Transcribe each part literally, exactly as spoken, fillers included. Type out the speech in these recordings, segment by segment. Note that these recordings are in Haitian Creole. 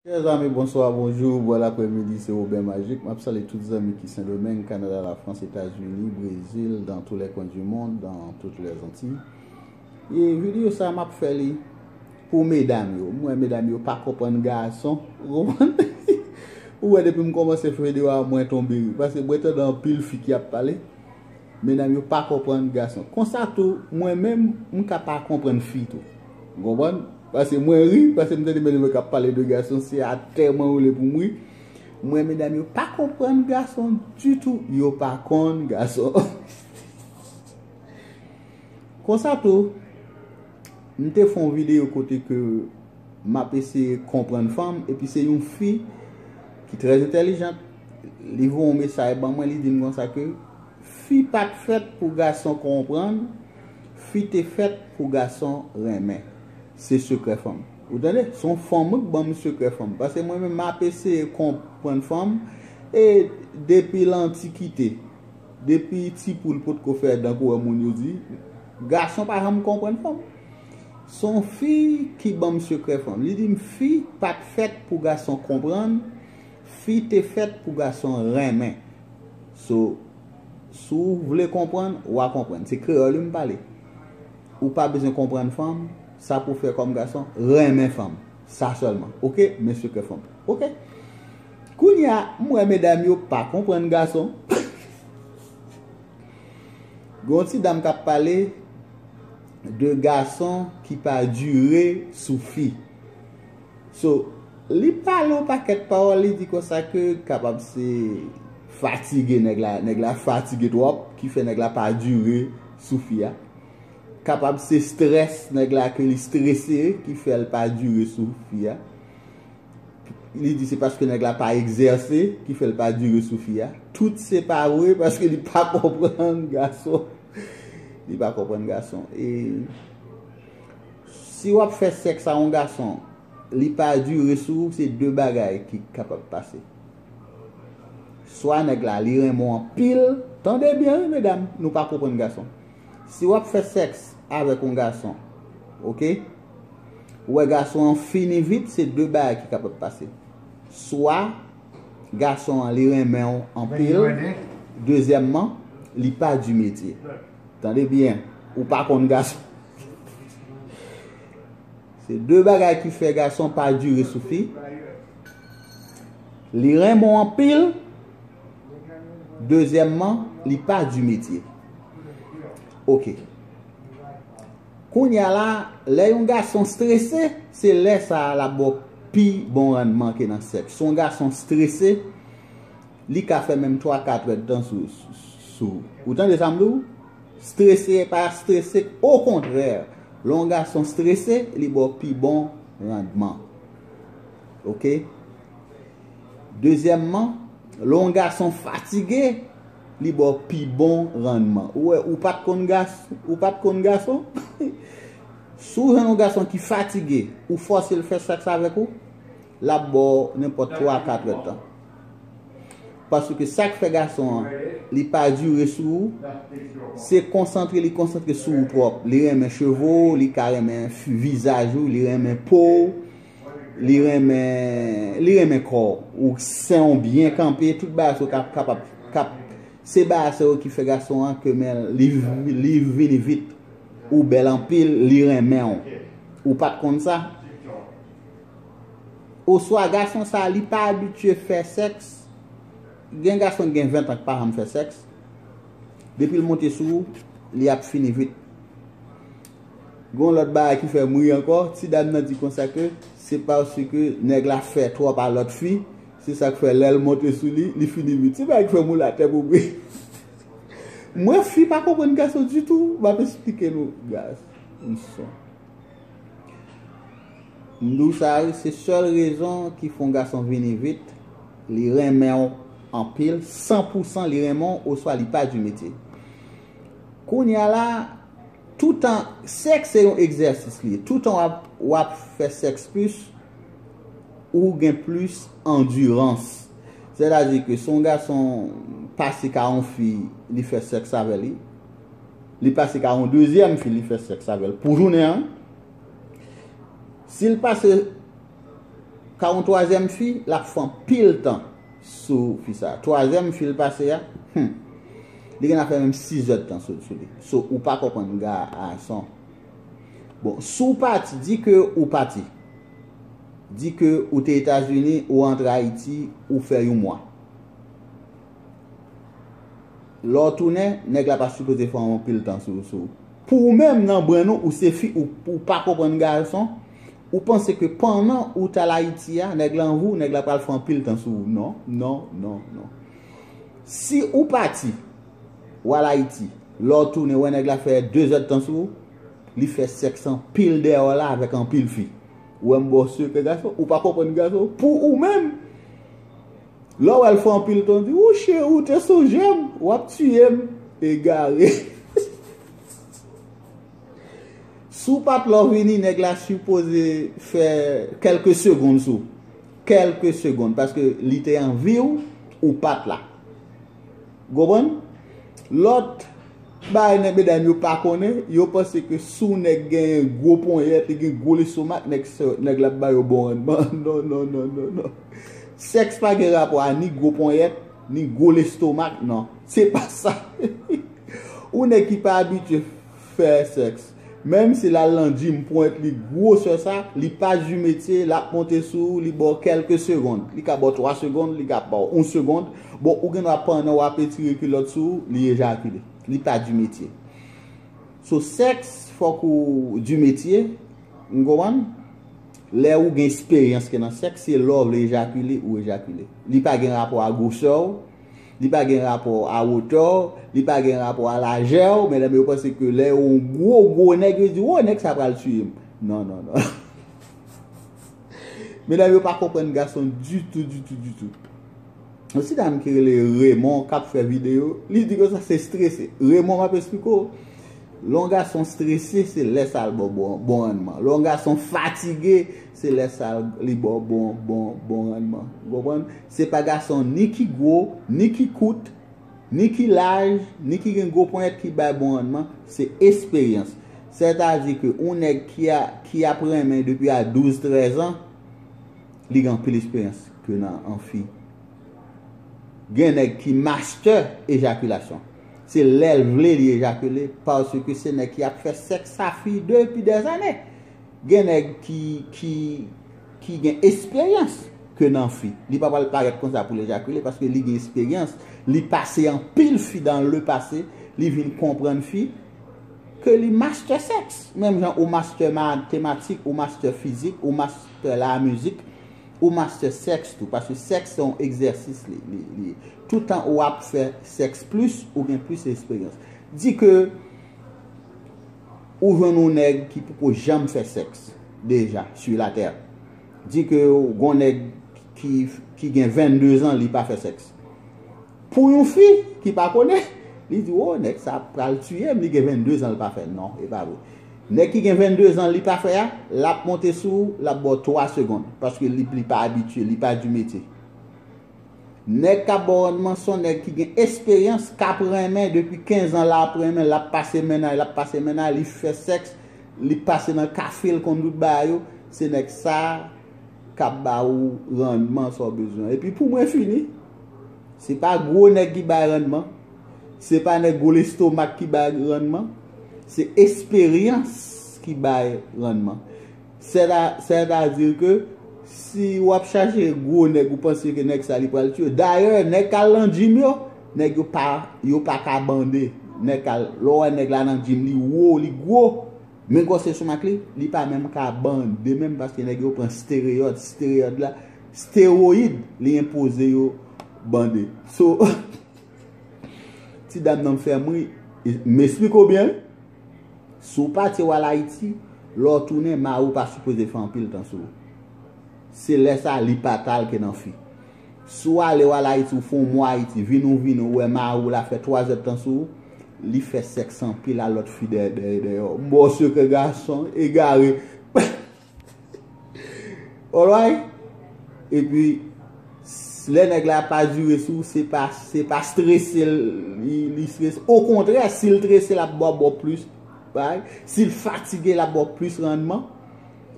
Chers amis, bonsoir, bonjour, bon après-midi, c'est Robert Magic. M ap salye tout zanmi ki Sendomeng, Kanada, Lafrans, Etazini, Brezil, dans tous les coins du monde, dans toutes les Antilles. E videyo sa a, m ap fè li pou medam yo. M wè medam yo pa konprann gason. Ou konprann? Ou wè, depi m kòmanse fè videyo a, mwen tonbe ri. Paske mwen tande anpil fi ki ap pale. Medam yo pa konprann gason. Konsa tou, mwen menm, m ka pa konprann fi tou. Ou konprann? Paske mwen ri, paske m tande medam yo k ap pale de gason, se atè mwen woule pou m ri. Mwen, medam yo pa konprann gason ditou. Yo pa konn gason. Konsa tou, m te fè yon videyo kote ke m ap eseye konprann fanm, epi se yon fi ki trè entèlijant, li voye yon mesaj ban mwen, li di m konsa ke fi pa t fèt pou gason konprann, fi te fèt pou gason renmen. Se sekrè fanm. Ou tande? Se yon fanm wi k ban m sekrè fanm. Paske mwen menm, m ap eseye konprann fanm, e depi lantikite, depi ti poul potko fè dan kou wè moun yo di, gason pa janm konprann fanm. Se yon fi ki ban m sekrè fanm. Li di m fi pa t fèt pou gason konprann, fi te fèt pou gason renmen. So, si w vle konprann, w a konprann. Se kreyòl wi m pale. Ou pa bezwen konprann fanm, sa pou w fè kòm gason, renmen fanm. Sa sèlman. Oke? Men sekrè fanm. Oke? Kounye a, m wè medam yo pa konprann gason. Gen yon ti dam k ap pale de gason ki pa dire sou fi. So, li pale yon pakèt pawòl, li di konsa ke kapab se fatige nèg la, nèg la fatige twòp, ki fè nèg la pa dire sou fi a. Kapab se strès nèg la, ke li strese, ki fè l pa dire sou fi a. Li di se paske nèg la pa egzèse ki fè l pa dire sou fi a. Tout se pa vre paske li pa konprann gason. Li pa konprann gason. E si w ap fè sèks a yon gason, li pa dire sou ou, se de bagay ki kapab pase. Swa nèg la, li renmen w anpil. Tande byen, wi, medam, nou pa konprann gason. Si w ap fè sèks avèk yon gason, oke? Ou wè gason an fini vit, se de bagay ki kapab pase. Swa gason an, li renmen w anpil. Dezyèmman, li pa di metye. Tande byen, ou pa konn gason. Se de bagay ki fè gason pa dire sou fi. Li renmen w anpil. Dezyèmman, li pa di metye. Oke. Kounye a la, lè yon gason strese, se lè sa a l ap ba w pi bon rannman ke nan sèks. Si yon gason strese, li ka fè menm twa, kat èdtan sou, sou. Ou tande sa m di w? Strese, pa strese, okontrè, lè yon gason strese, li ba w pi bon rannman. Oke? Dezyèmman, lè yon gason fatige, li ba w pi bon rannman. Ou wè, ou pa t konn gas-, ou pa t konn gason? Si w jwenn yon gason ki fatige, ou fòse l fè sèks avèk ou, l ap ba w nenpòt twa, kat èdtan. Paske sa k fè gason an, li pa dire sou ou, se konsantre, li konsantre sou ou twòp. Li renmen cheve w, li ka renmen fi-, vizaj ou, li renmen po w, li renmen, li renmen kò w. Ou sen w byen kanpe, tout bagay sa w ka, kapab, kap, se bagay sa yo ki fè gason an ke men li, li vini vit. Ou bèl anpil, li renmen w. Ou pa t konn sa? Oswa gason sa, li pa abitye fè sèks. Gen gason ki gen ven tan ki pa janm fè sèks. Depi l monte sou ou, li ap fini vit. Gen yon lòt bagay ki fè m ri ankò, ti dam nan di konsa ke se paske nèg la fè twòp a lòt fi, se sa k fè lè l monte sou li, li fini vit. Se bagay ki fè m woule atè pou m ri. Mwen, fi pa konprann gason ditou, m ap esplike nou, gason. M di w sa, wi, se sèl rezon ki fè yon gason vini vit, li renmen w anpil, san pou san li renmen w, oswa li pa di metye. Kounye a la, toutan, sèks se yon egzèsis li ye. Toutan w ap, w ap fè sèks plis, ou gen plis andirans. Sètadi ke si yon gason pase ka yon fi, li fè sèks avè li, li pase ka yon dezyèm fi, li fè sèks avè l pou jounen an, si l pase Ka yon twazyèm fi, l ap fè anpil tan sou fi sa. Twazyèm fi l pase a, hmm, li gen afè menm sis zè tan sou, sou li. So, ou pa konprann gason. Bon, si w pati, di ke ou pati. Di ke ou te Etazini, ou antre Ayiti, ou fè yon mwa. Lè w tounen, nèg la pa sipoze fè anpil tan sou, sou. Pou ou menm, nan brenn ou, ou se fi, ou, ou pa konprann gason, ou panse ke pandan ou t al Ayiti a, nèg la anvi w, nèg la pral fè anpil tan sou ou. Non, non, non, non. Si ou pati, w al Ayiti, lè w tounen, wè nèg la fè de zè tan sou ou, li fè sèks anpil dèyè w la avèk anpil fi. Ou wè m ba w sekrè gason, ou pa konprann gason, pou ou menm. Lè w wè l fè anpil tan, di, ou cheri, ou te sonje m, w ap tiye m. Egare. Si w pa t lè w vini, nèg la sipoze fè kèlke segonn sou ou. Kèlke segonn, paske li te anvi w, ou pa t la. Konprann? Lòt bagay nèg medam yo pa konnen, yo panse ke si w nèg genyen gwo ponyèt, li gen gwo lestomak, nèg, nèg la ap ba yo bon rannman. Non, non, non, non, non. Sèks pa gen rapò a ni gwo ponyèt, ni gwo lestomak, non. Se pa sa. Ou nèg ki pa abitye fè sèks. Menm si l al nan gym, ponyèt li gwo sè sa, li pa du métier, l ap monte sou ou, li ba w kèlke segonn. Li ka ba w twa segonn, li ka ba w yon segonn. Bon, ou gen dwa pandan w ap etire kilòt sou ou, li ejakile. Li pa du métier. So, sèks, fòk ou du métier, ou konprann? Lè ou gen esperyans ke nan sèks, se lè w vle ejakile, ou ejakile. Li pa gen rapò a gwosè w, li pa gen rapò a wotè w, li pa gen rapò a lajè w. Medam yo panse ke lè yo yon gwo, gwo nèg, yo di, "Wo, nèg sa pral tiye m." Non, non, non. Medam yo pa konprann gason ditou, ditou, ditou. Yon ti dam ki rele Raymond k ap fè videyo, li di konsa se strese. Raymond, m ap esplike w. Lè yon gason strese, se lè sa l ba w bon, bon rannman. Lè yon gason fatige, se lè sa l, li ba w bon, bon, bon rannman. Ou konprann? Se pa gason ni ki gwo, ni ki kout, ni ki laj, ni ki gen gwo ponyèt ki bay bon rannman. Se esperyans. Sètadi ke yon nèg ki a, ki ap renmen depi a douz, trèz an, li gen anpil esperyans ke nan an fi. Gen nèg ki master ejakilasyon. Se lè l vle li ejakile, paske se nèg ki ap fè sèks a fi depi dèzane. Gen nèg ki, ki, ki gen esperyans ke nan fi. Li pa pral parèt konsa pou l ejakile, paske li gen esperyans, li pase anpil fi dans le passé, li vin konprann fi, ke li master sèks. Menm jan ou master matematik, ou master fizik, ou master lamizik, ou master sèks tou. Paske sèks se yon egzèsis li, li, li. Toutan ou ap fè sèks plis, ou gen plis esperyans. Di ke ou jwenn yon nèg ki poko janm fè sèks deja sur la terre. Di ke ou gon nèg ki, ki gen vennde zan, li pa fè sèks. Pou yon fi ki pa konnen, li di, "O, nèg sa pral tiye m, li gen vennde zan, li pa fè." Non, e pa vre. Nèg ki gen vennde zan, li pa fè a, l ap monte sou ou, l ap ba w twa segonn, paske li, li pa abitye, li pa du métier. Nèg k ap ba w rannman se yon nèg ki gen esperyans, k ap renmen depi kenz an, l ap renmen, l ap pase mennaj, l ap pase mennaj, li fè sèks, li pase nan kafe, l konn tout bagay yo. Se nèg sa k ap ba ou rannman sa w bezwen. Epi pou mwen fini, se pa gwo nèg ki bay rannman, se pa nèg gwo lestomak ki bay rannman, se esperyans ki bay rannman. Sèta-, sètadi ke si w ap chache gwo nèg, ou panse ke nèg sa li pral tiye w. Dayè, nèg k al nan gym yo, nèg yo pa, yo pa ka bande. Nèg k al, lè w wè nèg la nan gym, li wo, li gwo. Men gwosè lestomak li, li pa menm ka bande menm paske nèg yo pran stereyòd, stereyòd la, steroyid, li enpoze yo bande. So, ti dam nan fè m ri, m esplike w byen. Si w pati w al Ayiti, lè w tounen, mari w pa sipoze fè anpil tan sou ou. Se lè sa li pa t al ke nan fi. Si w ale w al Ayiti, ou fè yon mwa Ayiti, vin ou vini, ou wè mari w la fè twa zè tan sou ou, li fè sèks anpil a lòt fi dèyè, dèyè, dèyè w. M ba w sekrè gason, egare. Alright? Epi, s-, lè nèg la pa dire sou ou, se pa, se pa strese l, li, li strese. Okontrè, si l strese, l ap ba w, ba w plis. Right? Si l fatige, l ap ba w plis rannman.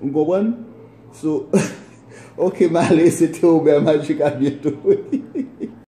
Ou konprann? So, Ok, m ale, se te Obè Majik, a byento.